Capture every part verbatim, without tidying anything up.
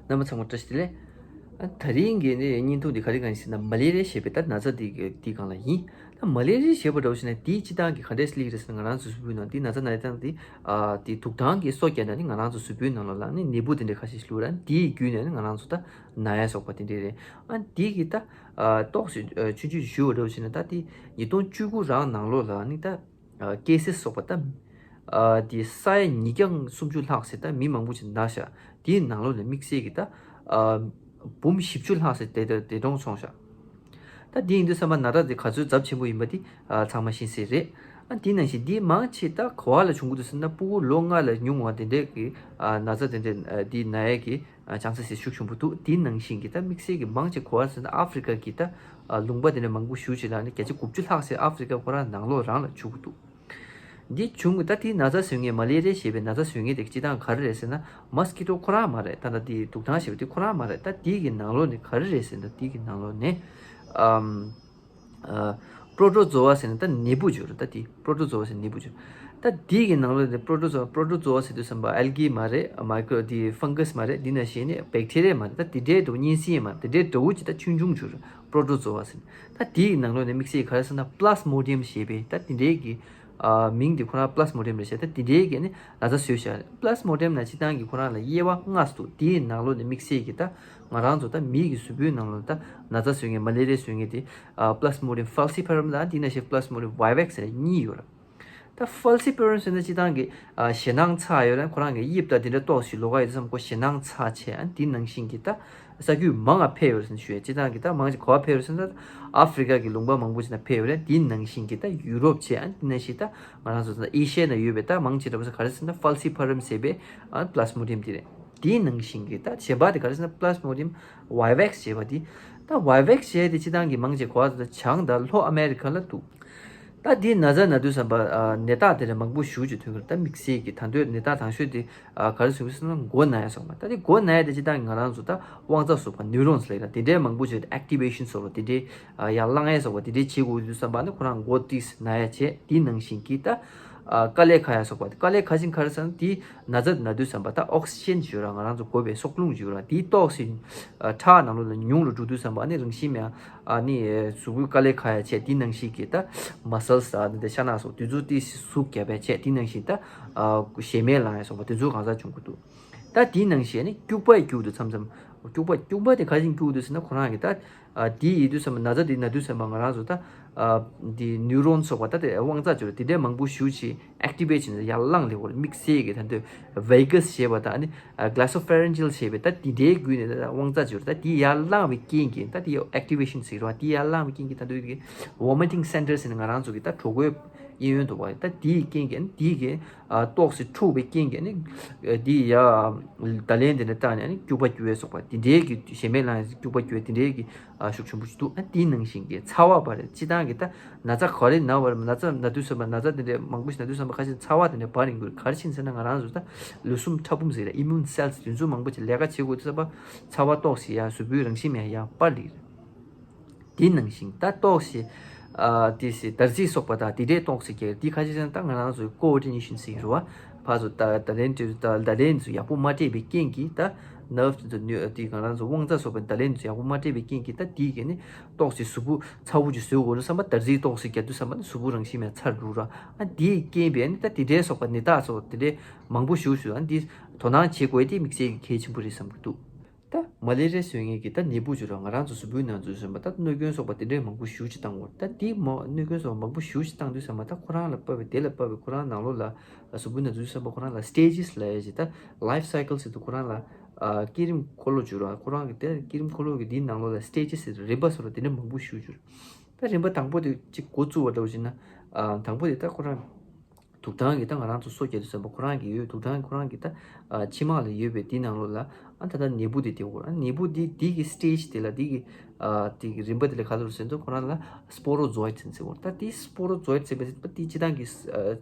རྣམ་པ་ཚང་མ་བཀྲ་ཤིས་བདེ་ལེགས། ཨ། ད་རིང་གི་ནི་བརྙན་ཐུང་འདི་ག་རེ་གང་ཡིན་ཟེར་ན། མ་ལེ་རི་ཡ་ཞེས་པའི་ད་ན་ཚ་འདི་གི་འདི་སྒང་ལ་ཡིན། ད་མ་ལེ་རི་ཡ་ཞེས་པ་འདྲ་བོ་ཞིག་ན། འདིའི་སྤྱིར་བཏང་གི་ག་འདྲས་སླེབས་རེད་ཟེར་ན། ང་རང་ཚོ་གཟུགས་པོའི་ནང་འདི་ན་ཚ་ན་ཡ་སྟངས་འདི། ཨ། འདི་དུག་ཐང་གི་སོ་བརྒྱབ་ན་ནི་ང་རང་ཚོ་གཟུགས་པོའི་ནང་ལོགས་ལ་ནི་ནད་འབུ་དེ་འདྲ་ཁ་ཤས་ཤིག་བླུགས་ར། འདིའི་བརྒྱུད་ནས་ནི་ང་རང་ཚོ་ད་ན་ཡ་སོགས་པ་དེ་འདྲས་རེད། ཨ། འདི་གི་ད། ཨ། ཏོག་ཙམ་ཆུང་ཆུང་ཞུ་བ་འདྲ་བོ་ཞིག་ན། ད་འདི་ཉིས་སྟོང་བཅུ་དགུ་རང་ནང་ལོགས་ལ་ནི་ད། ཨ། ཀེ་སེ་སི་སོགས་པ་ད། ཨ། དེ་ས་ཡ་ཉིས་བརྒྱ་སུམ་ཅུ་ལྷག་ཙམ་ད་མི་མང་པོ་ཅིག་ན་ཤག་དེའི་ནང་ལོགས་ནས་དམིགས་བསལ་གྱི་ད། ཨ། འབུམ་བཞི་བཅུ་ལྷག་ཙམ་དེ་དེ་འདྲ་གྲོངས་སོང་ཤག་ད་དེ་ཡིན་དུས་ཙམ་པ་ན་ཚ་དེ་ག་ཚོད་ཚབས་ཆེན་པོ་ཡིན་པ་དེ། ཨ། ཚང་མ་ཤེས་གསལ་རེད། ཨ། དེ་ནང་བཞིན་དེ་མང་ཆེ་ད་ག་བ་ལ་བྱུང་གི་འདུག་ཟེར་ན། ཕྲུ་གུ་ལོ་ལྔ་ལས་ཉུང་བ་དེ་འདྲས་ཀྱི། ཨ། ན་ཚ་དེ་འདྲས། ཨ། དེ་ན་ཡས་ཀྱི། ཨ། ཆང་ས་ཟེར་ཤུགས་ཆེན་པོ་འདུག་དེའི་ནང་བཞིན་གྱི་ད་དམིགས་བསལ་གྱི་མང་ཆེ་ག་བ་ཟེར་ན་ཨ་ཧྥེ་རི་ཀ་གི་ད། ཨ། ལུང་པ་དེ་འདྲ་མང་པོ་ཞེ་པོ་ཅིག་ལ་ནི་བརྒྱ་ཆ་དགུ་བཅུ་ལྷག་ཙམ་ཨ་ཧྥེ་རི་ཀ་ཁོ་རང་ནང་ལོགས་རང་ལ་བྱུང་གི་འདུག་འདི་བྱུང་གི་ད་དེའི་ན་ཚ་བཟོ་མཁན། མ་ལེ་རི་ཡ་ཞེས་པའི་ན་ཚ་བཟོ་མཁན་དེ་སྤྱིར་བཏང་ག་རེ་རེད་ཟེར་ན། མོ་སི་ཀི་ཊོ་ཁོ་རང་མ་རེད། ད་ལྟ་དེ་དུག་ཐང་ཞེས་པ་དེ་ཁོ་རང་མ་རེད། ད་དེའི་གི་ནང་ལོགས་ནས་ག་རེ་རེད་ཟེར་ན། དེའི་གི་ནང་ལོགས་ནས། ཨམ། ཨ། པྲོ་ཊོ་ཛོ་ཨ་ཟེར་ན་ད་ནད་འབུ་ཅིག་ཡོད་རེད། ད་དེ་པྲོ་ཊོ་ཛོ་ཨ་ཟེར་ནད་འབུ་ཅིག་ད་དེའི་གི་ནང་ལོགས་ནས་པྲོ་ཊོ་ཛོ་ཨ། པྲོ་ཊོ་ཛོ་ཨ་ཟེར་དུས་ཙམ་པ་ཨལ་གི་མ་རེད། མའི་ཀྲོ། དེ་ཕང་གྷ་སི་མ་རེད། དེ་ནང་བཞིན་ནི་བེག་ཊི་རི་ཡ་མ་རེད། ད་དེ་འདྲའི་འདྲ་བོ། གཉན་སྲིན་མ་རེད། དེ་འདྲའི་འདྲ་བོ་ཅིག་ད་ཆུང་ཆུང་ཅིག་ཡོད་རེད། པྲོ་ཊོ་ཛོ་ཨ་ཟེར་ན། ད་དེའི་ནང་ལོགས་ནས་དམིགས་བསལ་ག་རེ་ཟེར་ན། པི་ལ་སི་མོ་ཌི་ཡམ་ཞེས་པའི་ད་དེ་འདྲའི་གི། ཨ། མིང་དེ་ཁོ་རང་པི་ལ་སི་མོ་ཌི་ཡམ་རེད་ཟེར། ད་དེ་འདྲའི་གི་ནི་ན་ཚ་བཟོས་ཤག་པི་ལ་སི་མོ་ཌི་ཡམ་ནང་སྤྱིར་བཏང་གི་ཁོ་རང་ལ་དབྱེ་བ་ལྔ་ཙམ་འདུག་དེའི་ནང་ལོགས་ནས་དམིགས་བསལ་གྱི་ད་ང་རང་ཚོ་ད་མིའི་གི་གཟུགས་པོའི་ནང་ལོགས་ད་ན་ཚ་བཟོ་མཁན། མ་ལེ་རི་ཡ་བཟོ་མཁན་དེ། ཨ། པི་ལ་སི་མོ་ཌི་ཡམ་ཕལ་སི་པ་རམ་དང་། དེ་ནང་བཞིན་པི་ལ་སི་མོ་ཌི་ཡམ་ཝའི་ཝེག་ཟེར་གཉིས་ཡོད་རེད། ད་ཕལ་སི་པ་རམ་ཟེར་ན་སྤྱིར་བཏང་གི། ཨ། ཞེད་སྣང་ཚ་ཡོད་རེད། ཁོ་རང་གི་དབྱིབས་ད་དེ་འདྲ་ཏོག་ཙམ་ལོགས་ཀ་ཡོད་དུས་ཙམ་པ་ཁོ་ཞེད་སྣང་ཚ་བྱས། ཨ། དེ་ནང་བཞིན་གྱི་ད་ས་ཁུལ་མང་ང་འཕེལ་ཡོད་རེད་ཟེར་ནས་ཞུ་ཡས། སྤྱིར་བཏང་གི་ད་མང་ཆེ་ག་བ་འཕེལ་ཡོད་རེད་ཟེར་ན། ཨ་ཧྥེ་རི་ཀ་གི་ལུང་པ་མང་པོ་ཞིག་ན་འཕེལ་ཡོད་རེད། དེ་ནང་བཞིན་གྱི་ད་ཡུ་རོབ་བྱས། ཨ། དེ་ནང་བཞིན་ད་ང་རང་ཚོ་ད་ཨེ་ཤི་ཡ་ན་ཡོད་པའི་ད་མང་ཆེ་འདྲ་པོ་ས་ག་རེ་ཟེར་ན། ཕལ་སི་པ་རམ་ཟེར་བའི། ཨ། པི་ལ་སི་མོ་ཌི་ཡམ་དེ་རེད། དེའི་ནང་བཞིན་གྱི་ད་གཞན་པ་དེ་ག་རེ་ཟེར་ན། པི་ལ་སི་མོ་ཌི་ཡམ་ཝའི་ཝེག་ཟེར་བ་དེ། ད་ཝའི་ཝེག་ཟེར་དེ་སྤྱིར་བཏང་གི་མང་ཆེ་ག་བ་ད་བྱང་དང་ལྷོ་ཨ་མེ་རི་ཁ་ལ་འདུག་ད་དེའི་ན་ཚ་ན་དུས་ཙམ་པ། ཨ། ནད་རྟགས་དེ་འདྲ་མང་པོ་ཞེ་པོ་ཅིག་ཐོན་གྱི་རེད། ད་དམིགས་བསལ་གྱི་ད་དུང་ནད་རྟགས་དང་ཤོས་དེ། ཨ། ག་རེ་བྱུང་གི་ཟེར་ན། མགོ་ན་ཡ་སོགས་པ། ད་དེ་མགོ་ན་ཡ་དེ་སྤྱིར་བཏང་གི་ང་རང་ཚོ་ད་དབང་རྩ་སོགས་པ། ནིའུ་རོན་ཟེར་ལབ་ཡ། དེ་འདྲའི་མང་པོ་ཞིག་ཨེག་ཊི་ཝེ་ཤན་སོགས་པ་དེ་འདྲའི། ཨ། ཡར་ལངས་ཡ་སོགས་པ་དེ་འདྲའི་བྱེད་དགོས་དུས་ཙམ་པ་ནི་ཁོ་རང་མགོ་ཏོག་ཙམ་ན་ཡ་བྱས། དེའི་ནང་བཞིན་གྱི་ད། ཨ། དཀའ་ལས་ཁག་ཡ་སོགས་པ། དཀའ་ལས་ཁག་ཅིང་ག་རེ་ཟེར་ན། དེའི་ན་ཚ་ན་དུས་ཙམ་པ་ད་ཨོག་སི་ཇན་ཅིག་ཡོད་ར། ང་རང་ཚོ་དགོས་པའི་སྲོག་རླུང་ཅིག་ཡོད་ར། དེ་ཏོག་ཙམ། ཨ། ཁྲག་ནང་ལོགས་ལ་ཉུང་རུ་འགྲོ་དུས་ཙམ་པ་ནི་རང་བཞིན་མེད། ཨ་ནི་གཟུགས་པོའི་དཀའ་ལས་ཁག་ཡ་བྱས། དེའི་ནང་བཞིན་གྱི་ད་མ་སལ་སི། ཨ་ནི་ད་ཤ་ནག་སོགས་དེ་ཚོ་ཏོག་ཙམ་ཟུག་རྒྱག་པ་བྱས། དེའི་ནང་བཞིན་ད། ཨ། ཞེ་མེར་ལངས་ཡ་སོགས་པ་དེ་ཚོ་གང་ཟག་བྱུང་གི་འདུག་ད་དེའི་ནང་བཞིན་ནི་སྐྱུག་པ་སྐྱུག་འདུག་མཚམས་མཚམས་སྐྱུག་པ། སྐྱུག་པ་དེ་ག་རེ་བྱས་ནས་སྐྱུག་འདུག་ཟེར་ན། ཁོ་རང་གི་ད། ཨ། དེ་ཡིན་དུས་ཙམ་པ། ན་ཚ་དེ་ན་དུས་ཙམ་པ་ང་རང་ཚོ་ད། ཨ། དེ་ནིའུ་རོན་སོགས་པ། ད་དེ་དབང་རྩ་ཅིག་ཡོད་ར། དེ་འདྲའི་མང་པོ་ཞེ་པོ་ཅིག་ཨེག་ཊི་ཝེ་ཤན་ཡར་ལངས་སླེབས་པ་རེད། དམིགས་བསལ་གྱི་ད་དུང་ཝེ་གྷ་སི་ཞེས་པ་དང་། ཨ་ནི། ཨ། གྷི་ལེ་སོ་ཕེ་རིན་ཇི་ཡལ་ཞེས་པའི་ད་དེ་འདྲའི་བརྒྱུད་ནས་ད་དབང་རྩ་ཅིག་ཡོད་ར། ད་དེ་ཡར་ལངས་པའི་རྐྱེན་གྱིས། ད་དེ་ཨེག་ཊི་ཝེ་ཤན་ཟེར་བ་དེ་ཡར་ལངས་པའི་རྐྱེན་གྱིས། ད་དུང་དེ་གི་ཝོ་མི་ཊིང་སེན་ཊར་ཟེར་ནས་ང་རང་ཚོ་གི་ད་གྲོད་ཁོག་གཡས་གཡོན་འདུག་པ། ད་དེའི་རྐྱེན་གྱིས། ཨ་ནི་དེ་གི། ཨ། ཏོག་ཙམ་འཁྲུགས་པའི་རྐྱེན་གྱིས་ནི། ཨ། དེ་ཡ། བརྡ་ལན་དེ་འདྲ་བཏང་ནས་ནི་སྐྱུག་པ་སྐྱུག་པ་སོགས་པ་དེ་འདྲའི་གི། ཞེ་མེར་ལངས་ཡ། སྐྱུག་པ་སྐྱུག་པ་དེ་འདྲའི་གི། ཨ། ཤུགས་ཆེན་པོ་ཞིག་འདུག་ཨ། དེའི་ནང་བཞིན་གྱི་ཚ་བ་འབར་རེད། སྤྱིར་བཏང་གི་ད་ན་ཚ་ག་རེ་ན་བ་རེད། ན་ཚ་ན་དུས་ཙམ་པ། ན་ཚ་དེ་འདྲའི་མང་པོ་ཞིག་ན་དུས་ཙམ་པ་ཁ་ཤས་ཚ་བ་དེ་འདྲ་འབར་ཡོང་གི་རེད། ག་རེ་བྱས་ནས་ཟེར་ན། ང་རང་ཚོ་ད་ལུས་ཟུངས་ཕྲ་ཕུང་ཟེར་ཡ། ཨི་མིའུན་སེལ་སི་དེ་ཚོ་མང་པོ་ཅིག་ལས་ཀ་བྱེད་དགོས་དུས་ཙམ་པ་ཚ་བ་ཏོག་ཙམ་ཡ། གཟུགས་པོའི་རང་བཞིན་མེད་ཡ་འབར་སླེབས་རེད། དེ་ནང་བཞིན་ད་ཏོག་ཙམ། ཨ། དེ་ཟེར་འདར་རྩིས་སོགས་པ་དང་དེ་འདྲའི་ཏོག་ཙམ་རྒྱག་དེ་ཁ་ཤས་ཀྱང་ད་ང་རང་ཚོའི་ཀོ་ཨོར་ཌི་ནེ་ཤན་ཟེར་གྱི་རེད་བ། ཕར་ཚུར་ད་བརྡ་ལན་དེ། ད་བརྡ་ལན་ཚོ་ཡག་པོ་མ་སྤྲད་པའི་རྐྱེན་གྱིས། ད་ནརབ་ཚོ་དེ་ང་རང་ཚོ་དབང་རྩ་སོགས་པའི་བརྡ་ལན་ཚོ་ཡག་པོ་མ་སྤྲད་པའི་རྐྱེན་གྱིས། ད་དེ་གིས་ནི་ཏོག་ཙམ་གཟུགས་པོ་ཚ་པོ་ཅིག་བཟོ་དགོས་ན་བསམ་པ། འདར་རྩིས་ཏོག་ཙམ་རྒྱག་དུས་ཙམ་པ་ནི་གཟུགས་པོ་རང་བཞིན་མེད་ཚར་འགྲོ་ར། ཨ། དེའི་རྐྱེན་པས་ནི་ད་དེ་འདྲའི་སོགས་པ་ནད་རྟགས་སོགས་དེ་འདྲའི་མང་པོ་ཞེ་པོ་ཞིག་ཨ། འདི་དོ་སྣང་བྱེད་དགོས་དེ་དམིགས་བསལ་གྱི་གལ་ཆེན་པོ་རེད་བསམ་གྱི་འདུག་ད་མ་ལེ་རི་ཡ་བཟོ་མཁན་གྱི་ད་ནད་འབུ་ཅིག་ར་ང་རང་ཚོ་གཟུགས་པོའི་ནང་འཛུལ་ཟིན་པ། ད་གནོད་སྐྱོན་སོགས་པ་དེ་འདྲའི་མང་པོ་ཞེ་པོ་ཅིག་བཏང་གི་ཡོད་རེད། ད་དེ་མ་གནོད་སྐྱོན་སོགས་པ་མང་པོ་ཞེ་པོ་ཅིག་བཏང་དུས་ཙམ་པ། ད་ཁོ་རང་ལ་དཔག་པའི། དེ་ལ་དཔག་པའི་ཁོ་རང་ནང་ལོགས་ལ་གཟུགས་པོའི་ནང་འཛུལ་ཟིན་པ་ཁོ་རང་ལ་སི་ཊེ་ཇེ་སི་ལབ་ཡ་ཅིག་ད་ལའིཕ་སའི་ཀལ་ཟེར་དུས་ཁོ་རང་ལ། ཨ། བསྐྱེད་རིམ་འཁོར་ལོ་ཅིག་ར། ཁོ་རང་གི་དེ་བསྐྱེད་རིམ་འཁོར་ལོ་གི་དེའི་ནང་ལོགས་ལ་སི་ཊེ་ཇེ་སི་རིམ་པ་སོགས་ལ་དེ་འདྲ་མང་པོ་ཞེ་པོ་ཅིག་ཡོད་རེད། ད་རིམ་པ་དང་པོ་དེ་ཅིག་འགོ་བཙུགས་པ་འདྲ་བོ་ཞིག་ན། ཨ། དང་པོ་དེ་ད་ཁོ་རང་དུག་ཐང་གི་ད་ང་རང་ཚོ་སོ་བརྒྱབ་དུས་ཙམ་པ་ཁོ་རང་གི་ཡོད། དུག་ཐང་ཁོ་རང་གི་ད། ཨ། མཆིལ་མ་ལ་ཡོད་པའི་དེའི་ནང་ལོགས་ལ། ཨ། ད་ལྟ་ནད་འབུ་དེ་དེ་འོ། ཨ། ནད་འབུ་དེ་དེ་གི་སི་ཊེ་ཇི་དེ་ལ། དེ་གི། ཨ། དེ་གི་རིམ་པ་དེ་ལ་ག་ཚོད་ཟེར་དུས་ཁོ་རང་ལ་སྤོ་རོ་ཛོའི་ཌི་ཟེར་ཟེར་བ། ད་དེ་སྤོ་རོ་ཛོའི་ཌི་ཟེར་བ་དེ་སྤྱིར་བཏང་གི།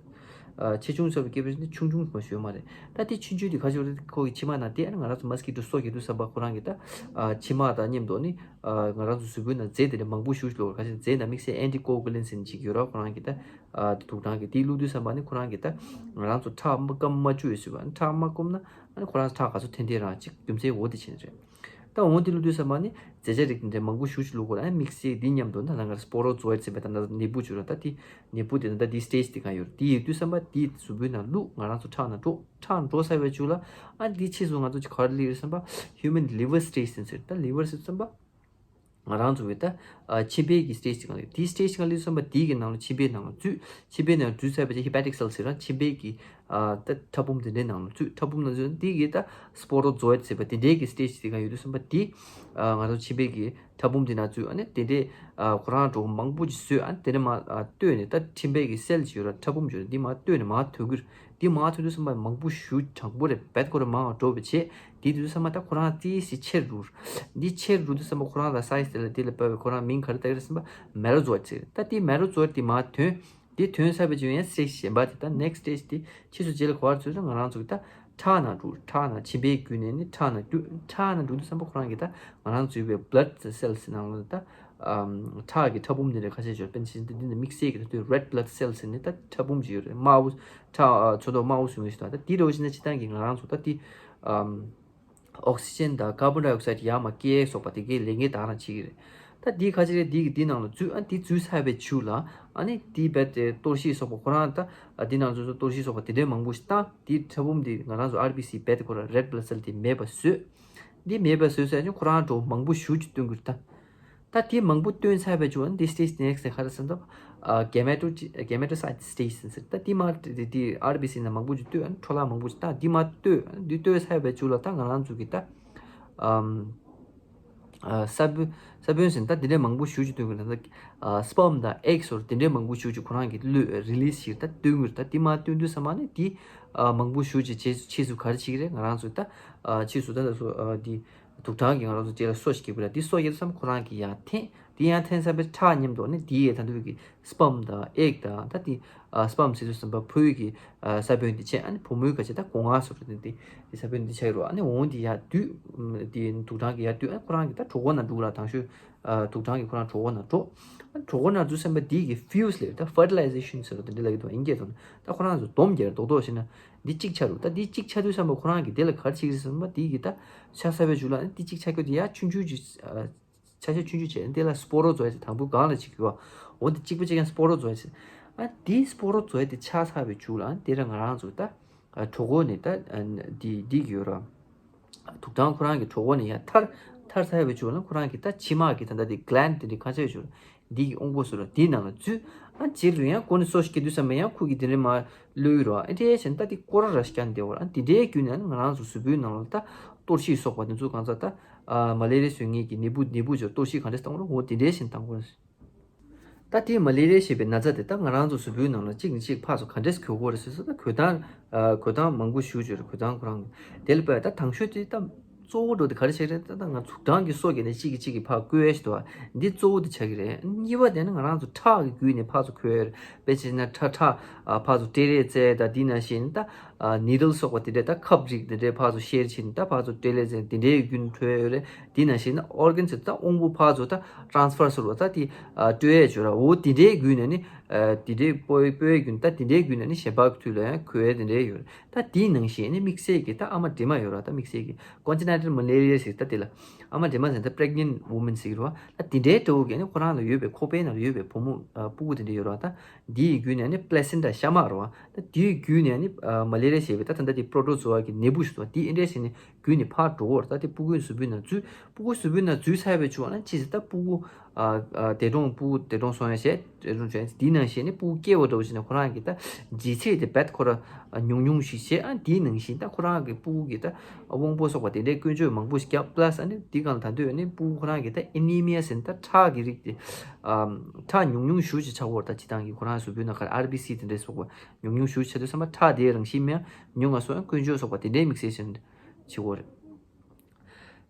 ཨ། ཨ་ཆེ་ཆུང་ཟེར་བའི་སྐད་པ་ནི་ཆུང་ཆུང་མ་ཞུ་མ་རེད། ད་དེ་ཆུང་ཆུང་དེ་ག་ཞིག་རེད། ཁོ་གི་མཆིལ་མ་ནང་དེ་ཨ་ནི་ང་རང་ཚོ་མོས་ཀི་ཊོ་སོ་སྐྱེ་དུས་ཙམ་པ་ཁོ་རང་གི་ད་ཨ་མཆིལ་མ་དང་མཉམ་དུ་ནི་ཨ་ང་རང་ཚོ་གཟུགས་པོའི་ནང་རྫས་དེ་འདྲ་མང་པོ་ཞུ་ཞུ་ལོ། ཁ་ཤས་རྫས་ནང་དམིགས་བསལ་ཨེན་ཊི་ཀོ་གུ་ལན་ཟེར་ཅིག་ཡོད་ར། ཁོ་རང་གི་ད་ཨ་དུག་སྦྲང་གི་དེ་བླུགས་དུས་ཙམ་པ་ནི་ཁོ་རང་གི་ད་ང་རང་ཚོ་ཁྲག་སྐམ་མ་བཅུག་ཡོད་ཟེར་བ། ཁྲག་མ་སྐམ་ན་ཨ་ནི་ཁོ་རང་ཁྲག་ག་ཚོད་འཐེན་འཐེན་རང་ཅིག་རྒྱུ་མཚན་འོ་དེ་བྱས་ནས་རེད། ད་འོ་དེ་བླུགས་དུས་ཙམ་པ་ནི་རྫས་ཆ་རིགས་དེ་འདྲ་མང་པོ་ཞུ་ཞུ་ལོ། ཁོ་རང་དམིགས་བསལ་འདི་མཉམ་དུ་ད་ང་རང་སྤོ་རོ་ཛོ་ཡིཌ་ཟེར་བའི་ད་ནི་ནད་འབུ་བྱུང་ར། ད་དེ་ནད་འབུ་དེ་ད་ད་དེ་སི་ཊེ་ཇི་དེ་གང་ཡོད་ར། དེ་ཡོད་དུས་ཙམ་པ་དེ་གཟུགས་པོའི་ནང་བླུགས། ང་རང་ཚོ་ཁྲག་ནང་འགྲོ། ཁྲག་འགྲོ་ཚར་བའི་མཇུག་ལ་ཨ་འདི་ཕྱིས་སུ་ང་ཚོ་ག་རེ་སླེབས་ཡོད་ཟེར་ན་ཧིའུ་མན་ལི་ཝར་སི་ཊེ་ཇི་ཟེར་ཟེར། ད་ལི་ཝར་ཟེར་ཙམ་པ་ང་རང་ཚོ་གི་ད་ཨ་མཆིན་པའི་གི་སི་ཊེ་ཇི་གང་ལ་ཡོད། དེའི་སི་ཊེ་ཇི་གང་ལ་ཡོད་ཙམ་པ་དེའི་གི་ནང་ལ་མཆིན་པའི་ནང་ལ་འཛུལ། མཆིན་པའི་ནང་འཛུལ་ཚར་བའི་རྗེས་ཧི་པེ་ཊིག་སེལ་ཟེར་ར། མཆིན་པའི་གི་ཨ་ད་ཕྲ་ཕུང་དེ་འདྲའི་ནང་ལ་འཛུལ། ཕྲ་ཕུང་ནང་འཛུལ་དེའི་གི་ད་སྤོ་རོ་ཛོ་ཡིཌ་ཟེར་བ་དེ་འདྲའི་གི་སི་ཊེ་ཇི་དེ་གང་ཡོད་དུས་ཙམ་པ་དེ་ཨ་ང་ཚོ་མཆིན་པའི་གི་ཕྲ་ཕུང་དེ་ནང་འཛུལ། ཨ་ནི་དེ་འདྲའི་ཨ་ཁོ་རང་གྲོགས་མང་པོ་ཅིག་བཟོས། ཨ་ནི་དེ་འདྲ་མ་ཨ་ལྟོས་ནས་ད་མཆིན་པའི་གི་སེལ་ཅིག་ཡོད་ར། ཕྲ་ཕུང་ཅིག་ཡོད་ར། འདི་མ་ལྟོས་ནས་མར་ཐོན་གི་རེད། འདི་མར་ཐོན་དུས་ཙམ་པ་མང་པོ་ཞེ་དྲག་པོ་རེད། རྦད་ཁོ་རང་མང་བ་འགྲོ་བའི་ཆེད། དེ་དུས་ཙམ་པ་ད་ཁོ་རང་ཏོག་ཙམ་ཆེར་འགྲོ། འདི་ཆེར་འགྲོ་དུས་ཙམ་པ་ཁོ་རང་ལ་སའི་ཛི་དེ་ལ་དེ་ལ་དཔག་པའི་ཁོ་རང་མིང་ག་རེ་བཏགས་ཀྱི་རེད་ཟེར་ན་མེ་རོ་ཛོ་ཡིཌ་ཟེར། ད་དེ་མེ་རོ་ཛོ་ཡིཌ་དེ་མར་ཐོན། དེ་ཐོན་ཚར་བའི་རྗེས་ཡང་སི་ཊེ་ཇི་གཞན་པ་དེ་ད་ནེག་སི་ཊི་སི་ཊེ་ཇི་དེ་ཕྱིས་སུ་རྗེས་ལ་ག་པར་འཛུལ་ན་ང་རང་ཚོ་གི་ད་ཁྲག་ནང་འགྲོ། ཁྲག་ནང་མཆིན་པའི་བརྒྱུད་ནས་ནི་ཁྲག་ནང་འགྲོ། ཁྲག་ནང་འགྲོ་དུས་ཙམ་པ་ཁོ་རང་གི་ད་ང་རང་ཚོའི་བའི་བྷ་ལཌ་སེལ་སི་ནང་ལ་ད་ཨམ་ཁྲག་གི་ཕྲ་ཕུང་དེ་འདྲ་ཁ་ཤས་ཡོད། དཔེར་ན་ཆ་བཞག་ན་འདི་ནི་དམིགས་བསལ་གྱི་ད་དུང་རེཌ་བྷ་ལཌ་སེལ་སི་ཟེར་ནི་ད་ཕྲ་ཕུང་ཅིག་ཡོད་རེད། དམར་པོ་ཁྲག་ཨ་ཚོན་མདོག་དམར་པོ་བཟོ་མཁན་ཞིག་དང་། ད་འདི་འདྲ་བོ་ཞིག་ན་སྤྱིར་བཏང་གི་ང་རང་ཚོ་ད་འདི་ཨམ་ཨོག་སི་ཇན་དང་ཀར་བོན་ཌའི་ཨོག་སའིཌ་ཡར་མར་སྐྱེལ་སོགས་པ་དེ་གའི་ལས་འགན་དེ་རང་བྱེད་ཀྱི་རེད། ད་འདི་ཁ་ཅིག་རེད། འདི་གི་འདི་ནང་ལ་འཛུལ། ཨ་འདི་འཛུལ་ཚར་བའི་མཇུག་ལ་ཨ་ནི་འདི་རྦད་དེ་གཏོར་བཤིག་སོགས་པ་ཁོ་རང་ད་ཨ་འདི་ནང་འཛུལ་ཚོ་གཏོར་བཤིག་སོགས་པ་དེ་འདྲའི་མང་པོ་ཞིག་བཏང་། འདི་ཕྲ་ཕུང་འདི་ང་རང་ཚོ་ཨར་བི་སི་རྦད་དེ་ཁོ་རང་རེཌ་བྷ་ལཌ་སེལ་དེ་མེད་པ་བཟོས། འདི་མེད་པ་བཟོས་ཚར་ཅིང་ཁོ་རང་གྲོགས་མང་པོ་ཞེ་ཅིག་བཏོན་གྱི་རེད་ད། ད་དེ་མང་པོ་བཏོན་ཚར་བའི་མཇུག་ཨ་ནི་དེ་སི་ཊེ་ཇི་ནེག་སི་ཊི་ག་རེ་ཟེར་ན་ད་གེ་མེ་ཊོ་གེ་མེ་ཊོ་སའི་ཊི་སི་ཊེ་ཇི་ཟེར། ད་དེ་མར་དེ་དེ་ཨར་བི་སི་ནང་མང་པོ་ཅིག་བཏོན། ཨ་ནི་འཕྲོ་བརླག་མང་པོ་ཅིག་བཏང་། དེ་མར་བཏོན། ཨ་ནི་དེ་བཏོན་ཚར་བའི་མཇུག་ལ་ད་ང་རང་ཚོ་གི་ད་ཨམ་ཨ་ས་བོན་ས་བོན་ཟེར་ན་ད་དེ་འདྲའི་མང་པོ་ཞེ་ཅིག་བཏོན་གྱི་རེད། ད་ཨ་སི་པརམ་དང་ཨེག་སི་ཟེར་དེ་འདྲའི་མང་པོ་ཞེ་ཅིག་ཁོ་རང་གི་བློས་རི་ལི་སི་བྱས་ད་བཏོན་གྱི་རེད། ད་དེ་མར་བཏོན་དུས་ཙམ་པ་ནི་དེ་ཨ་མང་པོ་ཞེ་ཅིག་རྗེས་ཕྱིས་སུ་ག་རེ་བྱེད་ཀྱི་རེད། ང་རང་ཚོ་ད་ཨ་ཕྱིས་སུ་ད་ད་སོ་ཨ་དེ། དུག་སྦྲང་གིས་ང་རང་ཚོ་རྗེས་ལ་སོ་ཞིག་སྐྱེ་དགོས་ལ། དེ་སོ་སྐྱེ་དུས་ཙམ་ཁོ་རང་གིས་ཡར་འཐེན། དེ་ཡར་འཐེན་ཚར་བའི་ཁྲག་མཉམ་དུ་ནི་དེ་ཡི་ད་དུང་གི་སི་པརམ་དང་ཨེག་དང་ད་དེ་ཨ་སི་པརམ་ཟེར་དུས་ཙམ་པ་ཕོའི་གི་ཨ་ས་བོན་དེ་ཆད། ཨ་ནི་བུ་མོའི་ག་ཆད་ད་སྒོ་ང་ཟེར་བ་དེ་དེ་ས་བོན་དེ་ཆད་རོ། ཨ་ནི་འོང་དེ་ཡར་བསྡུས། དེ་དུག་སྦྲང་གིས་ཡར་བསྡུས། ཨ་ནི་ཁོ་རང་གིས་ད་གྲོད་ཁོག་ནང་འགྲོ་ལ། དང་ཤོས་ཨ་དུག་སྦྲང་གིས་ཁོ་རང་གྲོད་ཁོག་ནང་འགྲོ། ཨ་ནི་གྲོད་ཁོག་ནང་འཛུལ་ཙམ་པ་དེ་གི་ཕིའུ་སི་ལེ་ད་ཕར་ཊི་ལའི་ཟེ་ཤན་ཟེར་བ་དེ་འདྲ་ལབ་ཀྱི་འདུག་དབྱིན་སྐད་ཐོག་ནས། ད་ཁོ་རང་ཚོ་སྡོམ་རྒྱག་རྡོག་རྡོག་བྱས་ན། འདི་གཅིག་ཆགས་འདུག་ད་འདི་གཅིག་ཆགས་དུས་ཙམ་པ་ཁོ་རང་གིས་དེ་ལ་ག་རེ་བྱེད་ཀྱི་རེད་ཟེར་ན། འདི་གི་ད་ཆགས་ཚར་བའི་མཇུག་ལ་འདི་གཅིག་ཆགས་རྒྱུ་དེ་ཡར་ཆུང་ཆུང་ཅིག་ཨ་ཆ་ཤས་ཆུང་ཆུང་བྱས། འདི་ལ་སྤོ་རོ་ཛོ་ཡིཌ་ཟེར། དང་པོ་སྒང་ལ་གཅིག་ཡོད་པ། འོ་འདི་གཅིག་པ་གཅིག་རྐྱང་སྤོ་རོ་ཛོ་ཡིཌ་ཟེར། ཨ་འདི་སྤོ་རོ་ཛོ་ཡིཌ་དེ་ཆགས་ཚར་བའི་མཇུག་ལ་ཨ་འདི་ར་ང་རང་ཚོ་ད་ཨ་གྲོད་ཁོག་ནས་ད་ཨ་འདི་འདི་གི་ཡོད་ར། དུག་སྦྲང་ཁོ་རང་གི་གྲོད་ཁོག་ནས་ཡར་ཐར་ཐར་ཚར་བའི་མཇུག་ལ་ཁོ་རང་གི་ད་མཆིལ་མ་གི་ད་ད་དེ་གི་ལེན་ཌི་དེ་འདྲའི་ཁ་ཤས་ཡོད་ར། འདི་གི་དབང་པོ་ཟེར་ར་འདིའི་ནང་ལ་འཛུལ། ཨ་རྗེས་ལ་ཡང་སྒོ་ནས་སོ་ཞིག་སྐྱེ་དུས་ཙམ་པ་ཡང་ཁོ་གིས་དེ་འདྲའི་མར་གློད་རོ། ཨ་འདྲའི་བྱས་ན་ད་དེ་སྐོར་ར་ར་ཞིག་བརྒྱབ་ནས་བསྡད་ཡོད་ར། ཨ་འདི་འདྲའི་བརྒྱུད་ནས་ཨ་ནི་ང་རང་ཚོ་གཟུགས་པོའི་ནང་ལ་ད་གཏོར་བཤིག་སོགས་པ་དེ་ཚོ་གང་ཟག་ད་ཨ་མ་ལེ་རི་ཡ་བཟོ་མཁན་གྱི་ནད་འབུ་ནད་འབུ་ཚོ་གཏོར་བཤིག་ག་འདྲས་བཏང་དགོས་རེད། འོ་དེ་འདྲའི་བྱས་ནས་བཏང་དགོས་རེད། ད་དེ་མ་ལེ་རི་ཡ་ཞེས་པའི་ན་ཚ་དེ་ད་ང་རང་ཚོ་གཟུགས་པོའི་ནང་ལ་གཅིག་ནས་གཅིག་ཕར་ཚུར་ག་འདྲས་འགྱོ་དགོས་རེད་ཟེར་ཚོ། ད་འགོས་སྟངས་ཨ་འགོས་སྟངས་མང་པོ་ཞེ་ཅིག་ཡོད་རེད། འགོས་སྟངས་ཁོ་རང་གི་དེ་ལ་དཔེ་ད་དང་ཤོས་དེ་ད་གཙོ་བོ་འགྲོ་དེ་ག་རེ་བྱེད་རེད། ད་ད་ང་དུག་སྦྲང་གི་སོ་བརྒྱབ་ནས་གཅིག་གིས་གཅིག་གི་ཕར་བསྐོལ་ཡ་ཞིག་འདུག་བ། འདི་གཙོ་བོ་དེ་ཆགས་ཀྱི་རེད། གཉིས་པ་དེ་ནི་ང་རང་ཚོ་ཁྲག་གི་བརྒྱུད་ནས་ཕར་ཚུར་འཁོལ་ཡ་རེད། དཔེ་བྱས་ན་ཁྲག་ཁྲག་ཨ་ཕར་ཚུར་སྤྲད་རེས་བཙལ། ད་འདི་ནང་བཞིན་ད་ཨ་ནི་ཌལ་སོགས་པ་དེ་འདྲས་ད་ཁབ་རིགས་དེ་འདྲས་ཕར་ཚུར་བཤེར་བྱས་ནས་ད་ཕར་ཚུར་སྤྲད་རེས་བཙལ། དེ་འདྲའི་བརྒྱུད་འཁོལ་ཡ་རེད། དེ་ནང་བཞིན་ཨོར་གན་ཚོ་ད་དབང་པོ་ཕར་ཚུར་ད་ཊེ་རན་སི་ཕར་ཟེར་བ་ད་དེ་ཨ་སྤྲོད་ཡས་བྱོས་ར། འོ་དེ་འདྲའི་བརྒྱུད་ནས་ནི་ཨ་དེ་འདྲའི་སྤོ་སྤོ་ཡས་བརྒྱུད་ད་དེ་འདྲའི་བརྒྱུད་ནས་ནི་གཞན་པ་གི་ཐུག་ལ་ཡང་འཁོལ་ཡས་དེ་འདྲའི་ཡོད་རེད། ད་དེའི་ནང་བཞིན་ནི་དམིགས་བསལ་གྱི་ད་ཨ་མ་འདྲེས་མ་ཡོད་ར། ད་དམིགས་བསལ་གྱི་ཀོན་ཇི་ནེ་ཊལ་མ་ལེ་རི་ཡ་ཟེར་ད་དེ་ལ་ཨ་མ་འདྲེས་མ་ཟེར་ད་པི་རེག་ནེན་ཊི་ཝུ་མན་ཟེར་གྱི་རེད་བ། ད་དེ་འདྲའི་འདྲ་བོ་གི་ནི་ཁོ་རང་ལ་ཡོད་པའི་ཁོག་པའི་ནང་ལ་ཡོད་པའི་བུ་མོ་ཨ་སྤུ་གུ་དེ་འདྲ་ཡོད་ར། ད་དེའི་བརྒྱུད་ནས་ནི་པི་ལེ་སེན་ཊ་གཤའ་མ་རེད་བ། ད་དེའི་བརྒྱུད་ནས་ནི་ཨ་མ་ལེ་རི་ཡ་ཞེས་པའི་ད་ད་ད་དེ་པྲོ་ཊོ་ཛོ་ཨ་གི་ནད་འབུ་ཞིག་འདུག་དེ་འདྲ་བྱས་ནས་བརྒྱུད་ནས་ཕར་འགྲོ་བར། ད་དེ་སྤུ་གུའི་གཟུགས་པོའི་ནང་འཛུལ། སྤུ་གུ་གཟུགས་པོའི་ནང་འཛུལ་ཚར་བའི་མཇུག་ན་ཕྱིས་སུ་ད་སྤུ་གུ་ཨ་ཨ་འདས་གྲོངས། སྤུ་གུ་འདས་གྲོངས་སོང་ཡ་བྱས། འདས་གྲོངས་བྱས། དེའི་ནང་བཞིན་ནི་སྤུ་གུ་སྐྱེ་བ་འདྲ་བོ་ཞིག་ན་ཁོ་རང་གི་ད་ལྗིད་ཚད་དེ་རྦད་ཁོ་ར་ཉུང་ཉུང་ཞིག་བྱས། ཨ་དེའི་ནང་བཞིན་ད་ཁོ་རང་གི་སྤུ་གུ་གི་ད་དབང་པོ་སོགས་པ་དེ་འདྲའི་བཀོལ་སྤྱོད་མང་པོ་ཞིག་བརྒྱབ། པི་ལ་སི་ཨ་ནི་དེའི་སྒང་ལ་ད་དུང་ཨ་ནི་སྤུ་གུ་ཁོ་རང་གི་ད་ཨེ་ནི་མི་ཡ་ཟེར་ན་ད་ཁྲག་གི་རིགས་དེ་ཨ་ཁྲག་ཉུང་ཉུང་ཞེ་ཅིག་ཆགས་ཀྱི་ཡོད་རེད། ད་སྤྱིར་བཏང་གི་ཁོ་རང་གཟུགས་པོའི་ནང་ཁ་ལ་ཨར་བི་སི་དེ་འདྲའི་སོགས་པ་ཉུང་ཉུང་ཞེ་ཅིག་ཆགས་དུས་ཙམ་པ་ཁྲག་དེའི་རང་བཞིན་མེད་ཉུང་ང་སོང་ཡང་བཀོལ་སྤྱོད་སོགས་པ་དེ་འདྲའི་དམིགས་བསལ་བྱས་ནས་བྱེད་ཀྱི་ཡོད་རེད།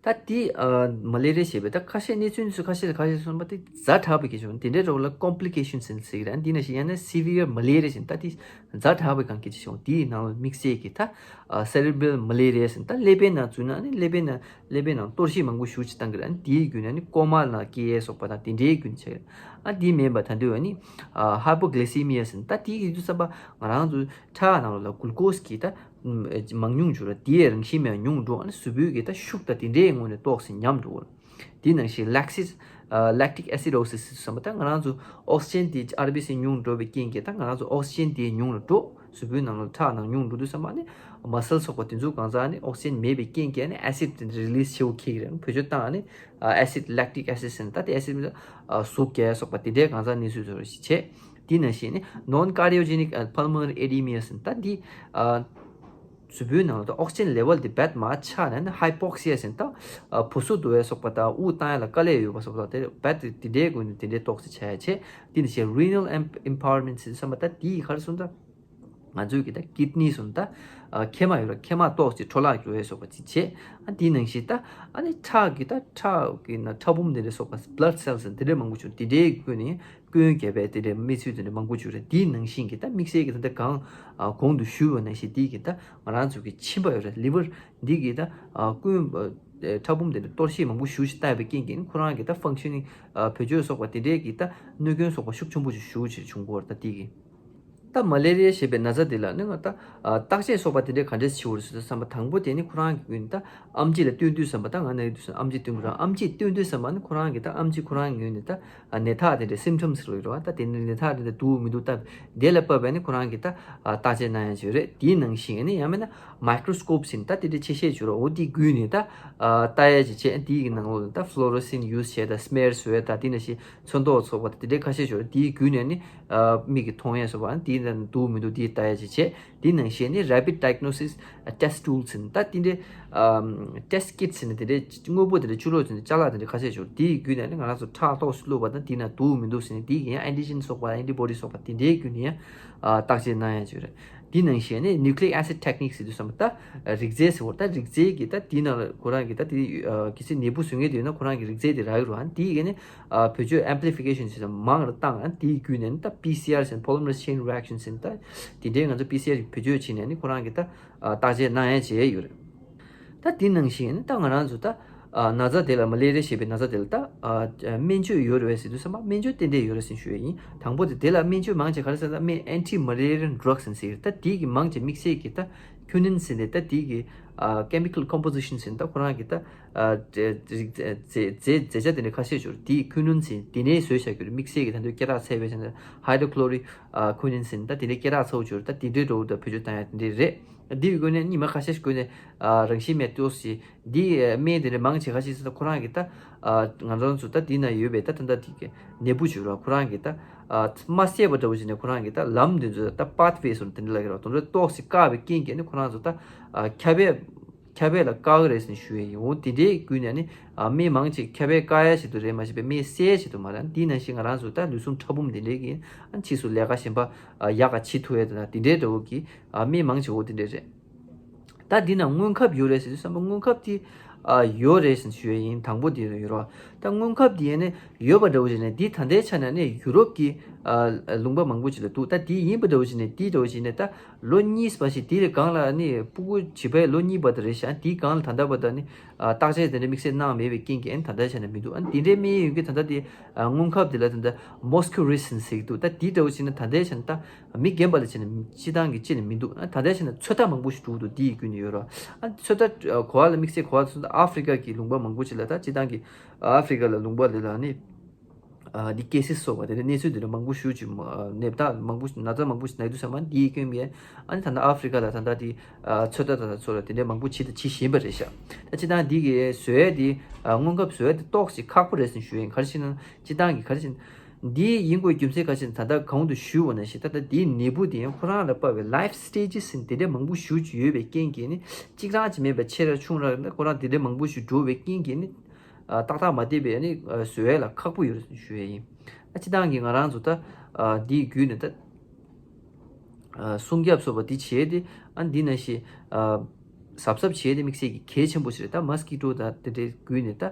ད་དེ་ཨ་མ་ལེ་རི་ཡ་ཞེས་པའི་ད་ཁ་ཤས་གནས་ཚུལ་འདི་ཚོ་ཁ་ཤས་ལ་ཁ་ཤས་གསུངས་པ་དེ་ཛ་དྲག་པའི་སྐད་ཆ་བྱུང་། དེ་འདྲའི་འགྲོ་ལ་complications ཟེར་གྱི་རེད། འདི་ནང་བཞིན་ཡང་ན་severe malaria ཟེར་ད་དེ་ཛ་དྲག་པའི་སྒང་སྐད་ཆ་བྱུང་། དེའི་ནང་ལ་དམིགས་བསལ་གྱི་ད་ཨ་cerebral malaria ཟེར་ད་ཀླད་པའི་ནང་འཛུལ་ན་ནི་ཀླད་པའི་ནང་ཀླད་པའི་ནང་གཏོར་བཤིག་མང་པོ་ཞེ་ཅིག་བཏང་གི་རེད། དེའི་བརྒྱུད་ནས་ནི་ཀོ་མ་ནང་སྐྱེ་ཡས་སོགས་པ་དང་དེ་འདྲའི་བརྒྱུད་ནས་བྱས་རེད། ཨ་དེ་མིན་པ་ད་དུང་ནི་ཨ་hypoglycemia ཟེར་ད་དེའི་གི་དུས་ཙམ་པ་ང་རང་ཚོ་ཁྲག་ནང་ལ་glucose གི་ད་མང་ཉུང་འགྱུར་བ་དེའི་རང་བཞིན་མེད་ཉུང་འགྲོ། ཨ་ནི་གཟུགས་པོའི་གི་ད་ཤུགས་ད་དེ་འདྲའི་ངོས་ནས་ཏོག་ཙམ་ཉམས་འགྲོ། དེ་ནང་བཞིན་lactic ཨ་lactic acidosis ཟེར་བ་ད་ང་རང་ཚོ་ཨོག་སི་ཇན་དེ་ཨར་བི་སི་ཉུང་འགྲོ་བའི་རྐྱེན་གྱིས་ད་ང་རང་ཚོ་ཨོག་སི་ཇན་དེ་ཉུང་ལ་འགྲོ། གཟུགས་པོའི་ནང་ལ་ཁྲག་ནང་ཉུང་འགྲོ་དུས་ཙམ་པ་ནི་muscle སོགས་པ་དེ་ཚོ་གང་ཟག་ནི་ཨོག་སི་ཇན་མེད་པའི་རྐྱེན་གྱིས་ནི་acid དེ་release ཆེ་བོ་འཁྱེར་གྱི་རེད། བེད་སྤྱོད་བཏང་ནི་acid lactic acid ཟེར་ན་ད་དེ་acid ཨ་ཟུག་རྒྱག་སོགས་པ་དེ་འདྲའི་གང་ཟག་གནས་ཚུལ་ཚོར་བ་ཞིག་བྱེད། དེ་ནང་བཞིན་ནི་non cardiogenic pulmonary edema ཟེར་ན་ད་འདི་ཨ་གཟུགས་པོའི་ནང་ལ་ད་ཨོག་སི་ཇན་ལེ་ཝལ་དེ་རྦད་མར་ཆག་ནས་ནི་hypoxia ཟེར་ན་ད་ཨ་བུ་སུ་བརྡོལ་བའི་སོགས་པ་དང་དབུགས་བཏང་ཡ་ལ་དཀའ་ལས་ཡོད་པ་སོགས་པ་དེ་རྦད་དེ་དེ་འདྲའི་སྒོ་ནས་དེ་འདྲའི་ཏོག་ཙམ་བྱ་ཡ་བྱེད། དེ་ནང་བཞིན་renal impairment ཟེར་ཙམ་པ་ད་དེ་ཡི་ག་རེ་སོང་ད། ང་ཚོའི་གི་ད་ཀིད་ནི་སོང་ད་ཨ་མཁལ་མ་ཡོད་ར་མཁལ་མ་ཏོག་ཙམ་འཕྲོ་བརླག་འགྲོ་ཡས་སོགས་པ་ཅིག་བྱེད། ཨ་དེ་ནང་བཞིན་ད་ཨ་ནི་ཁྲག་གི་ད་ཁྲག་གི་ན་ཕྲ་ཕུང་དེ་འདྲ་སོགས་པ་blood cells དེ་འདྲའི་མང་པོ་བྱུང་དེ་འདྲའི་སྒོ་ནས་སྐྱོན་བརྒྱབ་པའི་དེ་འདྲའི་གནས་ཚུལ་དེ་འདྲ་མང་པོ་བྱུང་རེད། དེ་ནང་བཞིན་གི་ད་དམིགས་བསལ་གི་ད་ལྟ་གང་ཨ་གོང་དུ་ཞུས་པ་ནང་བཞིན་དེ་གི་ད་ང་རང་ཚོ་གི་མཆིན་པ་ཡོད་རེད། ལི་ཝར་འདི་གི་ད་ཨ་སྐྱོན་ཨ་ཕྲ་ཕུང་དེ་འདྲ་གཏོར་བཤིག་མང་པོ་ཞེ་ཅིག་བཏང་བའི་རྐྱེན་གྱིས་ཁོ་རང་གི་ད་functioning ཨ་བེད་སྤྱོད་སོགས་པ་དེ་འདྲའི་གི་ད་གནོད་སྐྱོན་སོགས་པ་ཤུགས་ཆེན་པོ་ཞིག་ཞེ་ཅིག་བྱུང་གི་ཡོད་རེད། ད་དེ་གི་ད་མ་ལེ་རི་ཡ་ཞེས་པའི་ན་ཚ་འདི་ལ་ནི་ང་ད་ཨ་བརྟག་དཔྱད་སོགས་པ་དེ་འདྲའི་ག་འདྲས་བྱེད་དགོས་རེད་ཟེར་དུས་ཙམ་པ་དང་པོ་དེ་ནི་ཁོ་རང་གི་ངོས་ནས་ད་ཨེམ་ཆི་ལ་སྟོན་དུས་ཙམ་པ་ད་ང་ན་ཡོད་དུས་ཙམ་ཨེམ་ཆི་སྟོན་དགོས་རེད། ཨེམ་ཆི་སྟོན་དུས་ཙམ་པ་ནི་ཁོ་རང་གི་ད་ཨེམ་ཆི་ཁོ་རང་གི་ངོས་ནས་ད་ཨ་ནད་རྟགས་དེ་འདྲའི་symptoms ལོ་ཡོད་རེད་བ། ད་དེ་ནི་ནད་རྟགས་དེ་འདྲ་འདུག་མི་འདུག་ད་དེ་ལ་དཔག་པའི་ནི་ཁོ་རང་གི་ད་ཨ་བརྟག་དཔྱད་གནང་ཡ་ཅིག་ཡོད་རེད། དེའི་ནང་བཞིན་ནི་ཡང་མིན་ན་microscope ཟེར་ནི་ད་དེ་འདྲའི་ཆེ་ཤོས་ཅིག་ཡོད་རེད། འོ་དེ་བརྒྱུད་ནས་ད་ཨ་བལྟ་ཡ་ཅིག་བྱས། དེའི་གི་ནང་ལོགས་ལ་ད་fluorescein use བྱས་ད་smear བཟོས་ད་དེ་ནང་བཞིན་ཚོན་མདོག་ཚོགས་པ་དེ་འདྲའི་ཁ་ཤས་ཤོར་དེའི་བརྒྱུད་ནས་ནི་ཨ་མིག་གིས་མཐོང་ཡས་སོགས་པ་དེའི་ནང་འདུག་མི་འདུག་དེ་ལྟ་ཡས་ཅིག་བྱས། དེའི་ནང་བཞིན་ནི་rapid diagnosis test tools ཟེར་ནི་ད་དེ་འདྲའི་ཨམ་test kits ཟེར་ནི་དེ་འདྲའི་དངོས་པོ་དེ་འདྲ་ཆུ་ལོག་ཟེར་ནི་ཅ་ལག་དེ་འདྲ་ཁ་ཤས་ཤོར་དེའི་བརྒྱུད་ནས་ནི་ང་རང་ཚོ་ཁྲག་ཏོག་ཙམ་བླུགས་པ་དང་དེའི་ནང་འདུག་མི་འདུག་ཟེར་ནི་དེའི་ཡང་antigen སོགས་པ་antibody སོགས་པ་དེ་འདྲའི་བརྒྱུད་ནས་ཡང་ཨ་བརྟག་དཔྱད་གནང་ཡས་ཅིག་རེད། དེའི་ནང་བཞིན་ནི་nucleic acid technique ཟེར་དུས་ཙམ་པ་ད་རིགས་རྫས་ཟེར་བ་ད་རིགས་རྫས་ཀྱི་ད་དེའི་ནང་ལ་ཁོ་རང་གི་ད་དེ་ཨ་གལ་སྲིད་ནད་འབུ་བཟོ་མཁན་དེ་ཡོད་ན་ཁོ་རང་གི་རིགས་རྫས་དེ་རག་གི་རེད་བ། དེའི་གི་ནི་ཨ་བེད་སྤྱོད་amplification ཟེར་ཙམ་མང་རུ་བཏང་། ཨ་དེའི་བརྒྱུད་ནས་ནི་ད་PCR ཟེར་polymerase chain reaction ཟེར་ནི་ད་དེ་འདྲའི་ང་ཚོ་PCR བེད་སྤྱོད་བྱས་ནས་ནི་ཁོ་རང་གི་ད་ཨ་བརྟག་དཔྱད་གནང་ཡས་བྱས་ཡོད་རེད། ད་དེ་ནང་བཞིན་ནི་ད་ང་རང་ཚོ་ད་ཨ་ན་ཚ་དེ་ལ་མ་ལེ་རི་ཡ་ཞེས་པའི་ན་ཚ་དེ་ལ་ད་ཨ་སྨན་བཅོས་ཡོད་རེད་ཟེར་དུས་ཙམ་པ་སྨན་བཅོས་ཏན་ཏན་ཡོད་རེད་ཟེར་ཞུ་ཡས་ཡིན། དང་པོ་དེ་དེ་ལ་སྨན་བཅོས་མང་ཆེ་ག་རེ་ཟེར་ན་སྨན་anti malarial drugs ཟེར་ད་དེའི་གི་མང་ཆེ་དམིགས་བསལ་གྱི་ད་quinine ཟེར་ནས་ད་དེའི་གི་ཨ་chemical composition ཟེར་ད་ཁོ་རང་གི་ད་ཨ་རྫས་རྫས་རྫས་ཆ་དེ་འདྲ་ཁ་ཤས་ཤོར་དེའི་quinine ཟེར་དེ་ནས་བཟོས་བཞག་གི་རེད། དམིགས་བསལ་གྱི་ད་དུང་སྐད་གྲགས་ཚ་བའི་ཟེར་ན་hydrochloric ཨ་quinine ཟེར་ད་དེ་འདྲའི་སྐད་གྲགས་ཚ་བོ་ཅིག་ཡོད་རེད། ད་དེ་འདྲའི་འགྲོ་ད་བེད་སྤྱོད་བཏང་ཡ་དེ་འདྲའི་རེད། འདི་ཡི་སྒོ་ནས་ཉི་མ་ཁ་ཤས་ཤིག་སྒོ་ནས་ཨ་རང་བཞིན་མེད་ཏོག་ཙམ་འདི་སྨན་དེ་འདྲ་མང་ཆེ་ཁ་ཤས་ཟེར་ད་ཁོ་རང་གི་ད་ཨ་ང་རང་ཚོ་ད་འདི་ན་ཡོད་པའི་ད་ད་ལྟ་འདི་གི་ནད་འབུ་ཅིག་ར་ཁོ་རང་གི་ད་ཨ་མ་བསད་པ་འདྲ་བོ་ཅིག་ནས་ཁོ་རང་གི་ད་ལམ་འདི་ཚོ་ད་pathway ཟེར་དེ་འདྲ་ལ་གི་ར་དོན་དུ་ཏོག་ཙམ་བཀག་པའི་རྐྱེན་གྱིས་ནི་ཁོ་རང་ཚོ་ད་ཨ་ཁྱབ་པའི་ཁྱབ་པ་ལ་བཀག་གི་རེད་ཟེར་ཞུ་ཡས་ཡིན། འོ་དེ་འདྲའི་བརྒྱུད་ནས་ནི་ཨ་སྨན་མང་ཆེ་ཁྱབ་པ་བཀག་ཡ་ཆེད་དུ་རེད་མ་གཏོགས་པའི་སྨན་བསད་ཡ་ཆེད་དུ་མ་རེད། འདི་ནང་བཞིན་ང་རང་ཚོ་ད་ལུས་ཟུངས་ཕྲ་ཕུང་དེ་འདྲའི་གི་ཨ་ཕྱིས་སུ་ལས་ཀ་གཞན་པ་ཨ་ཡག་ག་བྱེད་ཐུབ་ཡ་དེ་དང་དེ་འདྲའི་འདྲ་བོ་གི་ཨ་སྨན་མང་ཆེ་བོ་དེ་འདྲ་རེད། ད་འདི་ན་སྔོན་ཁབ་ཡོད་རེད་ཟེར་དུས་ཙམ་པ་སྔོན་ཁབ་དེ་ཨ་ཡོད་རེད་ཟེར་ཞུ་ཡ་ཡིན། དང་པོ་དེ་ཡོད་རེད་བ། ད་སྔོན་ཁབ་དེ་ཡ་ནི་ཡོད་པ་འདྲ་བོ་ཞིག་ནས་འདི་ད་ལྟའི་ཆ་ནས་ནི་ཡུ་རོབ་ཀྱི་ཨ་ལུང་པ་མང་པོ་ཅིག་ལ་འདུག་ད་དེ་ཡིན་པ་འདྲ་བོ་ཞིག་ནས་དེ་འདྲ་བོ་ཞིག་ནས་ད་ལོ་གཉིས་པ་ཞིག་དེའི་སྒང་ལ་ནི་ཕྲུ་གུ་བྱིས་པའི་ལོ་གཉིས་པ་དེ་རེད་ཤག་དེའི་སྒང་ལ་ད་ལྟ་བར་དུ་ནི་ཨ་བརྟག་དཔྱད་དེ་འདྲ་དམིགས་བསལ་གནང་མེད་པའི་རྐྱེན་གྱིས་ཨ་ནི་ད་ལྟའི་ཆ་ནས་མི་འདུག་ཨ་ནི་དེ་འདྲའི་སྨན་ཡོད་ཀྱི་ད་ལྟ་དེ་ཨ་སྔོན་ཁབ་དེ་ལ་ད་ལྟ་Moscow Risin ཟེར་གྱི་འདུག་ད་དེ་འདྲ་བོ་ཞིག་ནི་ད་ལྟའི་ཆ་ནས་ད་མི་རྒན་པ་ལ་བྱས་ནས་སྤྱི་བཏང་གི་ཅི་ནས་མི་འདུག་ཨ་ད་ལྟའི་ཆ་ནས་ཚོད་ལྟ་མང་པོ་ཞིག་འགྲོ་གི་འདུག་དེ་ཡི་བརྒྱུད་ནས་ཡོད་ར། ཨ་ཚོད་ལྟ་གོ་བ་ལ་དམིགས་བསལ་གོ་བ་ཚོད་ལྟ་ཨ་ཧྥི་རི་ཀ་གི་ལུང་པ་མང་པོ་ཞིག་ལ་ད་སྤྱི་བཏང་གི་ཨ་ཧྥི་རི་ཀ་ལ་ལུང་པ་ལ་ལ་ནི་ཨ་འདི་ཀེ་སི་སོགས་པ་དེ་འདྲ་གནས་ཚུལ་དེ་འདྲ་མང་པོ་ཞིག་ཅིག་ནད་རྟགས་མང་པོ་ན་ཚ་མང་པོ་ཞིག་ན་ཡི་འདུག་ཟེར་མ་འདི་ཡི་སྐྱོན་པས་ཨ་ནི་ད་ལྟ་ཨ་ཧྥི་རི་ཀ་ལ་ད་ལྟ་དེ་ཨ་ཚོད་ལྟ་ད་ལྟ་ཚོ་ལ་དེ་འདྲ་མང་པོ་བྱེད་དང་བྱེད་བཞིན་པ་རེད་ཤག་ད་སྤྱི་བཏང་འདི་གི་བཟོ་ཡ་དེ་ཨ་སྔོན་ཁབ་བཟོ་ཡ་དེ་ཏོག་ཙམ་ཁག་པོ་རེད་ཟེར་ཞུ་ཡིན། ག་རེ་ཞེ་ན་སྤྱི་བཏང་གི་ག་རེ་ཞེ་ན། འདི་ཡིན་དགོས་རྒྱུ་མཚན་ག་ཅི་ད་ལྟ་གོང་དུ་ཞུས་པ་ནང་བཞིན་ད་ལྟ་འདིའི་ནད་འབུ་དེ་ཡང་ཁོ་རང་ལ་དཔག་པའི་life stages ཟེར་དེ་འདྲ་མང་པོ་ཞེ་ཅིག་ཡོད་པའི་རྐྱེན་གྱིས་ནི་གཅིག་རང་ཅིག་མིན་པ་ཆེ་ར་ཆུང་ར་ཁོ་རང་དེ་འདྲ་མང་པོ་ཞིག་འགྲོ་བའི་རྐྱེན་གྱིས་ནི་ཨ་ཏག་ཏག་མ་བསྡད་པའི་ནི་ཨ་བཟོ་ཡས་ལ་ཁག་པོ་ཡོད་རེད་ཞུ་ཡས་ཡིན། ཨ་སྤྱི་བཏང་གི་ང་རང་ཚོ་ད་ཨ་འདིའི་བརྒྱུད་ནས་ད་ཨ་སྲུང་སྐྱོབ་སོགས་པ་འདི་བྱས་ཏེ་ཨ་འདི་ནང་བཞིན་ཨ་ གཟབ་གཟབ་བྱས་ཏེ་དམིགས་བསལ་གྱི་གལ་ཆེན་པོ་ཞིག་རེད། ད་མོས་ཀི་ཊོ་དང་དེ་འདྲའི་བརྒྱུད་ནས་ད་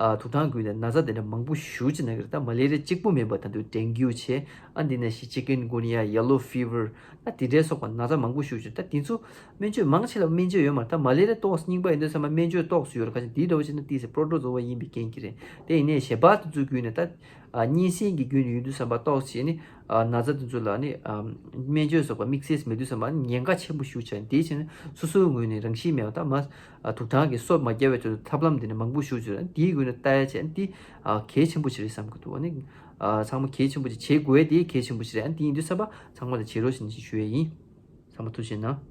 ཨ་དུག་ཐང་བརྒྱུད་ནས་ན་ཚ་དེ་འདྲ་མང་པོ་ཞེ་པོ་ཅིག་ན་གི་རེད། ད་མ་ལེ་རི་ཡ་གཅིག་པུ་མིན་པ་ད་དུང་ཌེང་གིའུ་བྱས། ཨ་འདི་ནང་བཞིན་ཅི་ཀུན་གུ་ནི་ཡ། ཡེ་ལོ་ཕི་ཝར། ད་དེ་འདྲའི་སོགས་པ་ན་ཚ་མང་པོ་ཞེ་པོ་ཅིག་རེད། ད་དེ་ཚོ་སྨན་བཅོས་མང་ཆེ་ལ་སྨན་བཅོས་ཡོད་མ་རེད། ད་མ་ལེ་རི་ཡ་ཏོག་ཙམ་རྙིང་པ་ཡིན་དུས་ཙམ་པ་སྨན་བཅོས་ཏོག་ཙམ་ཡོད་རེད། ཁ་ཅིག་དེའི་འདྲ་བོ་བྱས་ན་ཏོག་ཙམ་པྲོ་ཊོ་ཛོ་ཝ་ཡིན་པའི་རྐྱེན་གྱིས་རེད། དེ་ཡིན་ནའི་ཞལ་པར་དེ་ཚོ་བརྒྱུད་ནས་ད་ཨ་གཉན་སྲིན་གྱི་བརྒྱུད་ནས་ཡོང་དུས་ཙམ་པ་ཏོག་ཙམ་ནི་ཨ་ན་ཚ་དེ་ཚོ་ལ་ནི་ཨ་སྨན་བཅོས་སོགས་པ་དམིགས་བསལ་མེད་དུས་ཙམ་པ་ཉེན་ཁ་ཆེན་པོ་ཞེ་པོ་ཅིག་རེད། དེ་བྱས་ན་སོ་སོའི་ངོས་ནས་རང་ཤེད་མེད་པ། ད་མ་ཨ་དུག་ཐང་གི་གསོ་མ་རྒྱག་པའི་ཆེད་དུ་ཐབས་ལམ་དེ་ནི་མང་པོ་ཞེ་པོ་ཅིག་རེད། དེའི་སྒོ་ནས་ལྟ་ཡ་བྱས་ན་དེ་ཨ་གལ་ཆེན་པོ་ཞིག་རེད་བསམ་གྱི་འདུག་ཨ་ནི་ཨ་ཚང་མ་གལ་ཆེན་པོ་ཅིག་བྱེད་དགོས་ཡ་དེ་གལ་ཆེན་པོ་ཞིག་རེད། ཨ་ནི་དེ་ཡིན་དུས་ཙམ་པ་ཚང་མ་ལ་བྱེད་རོགས་ཞེས་ཞུ་ཡ་ཡིན། ཚང་མ་ཐུགས་རྗེ་གནང་།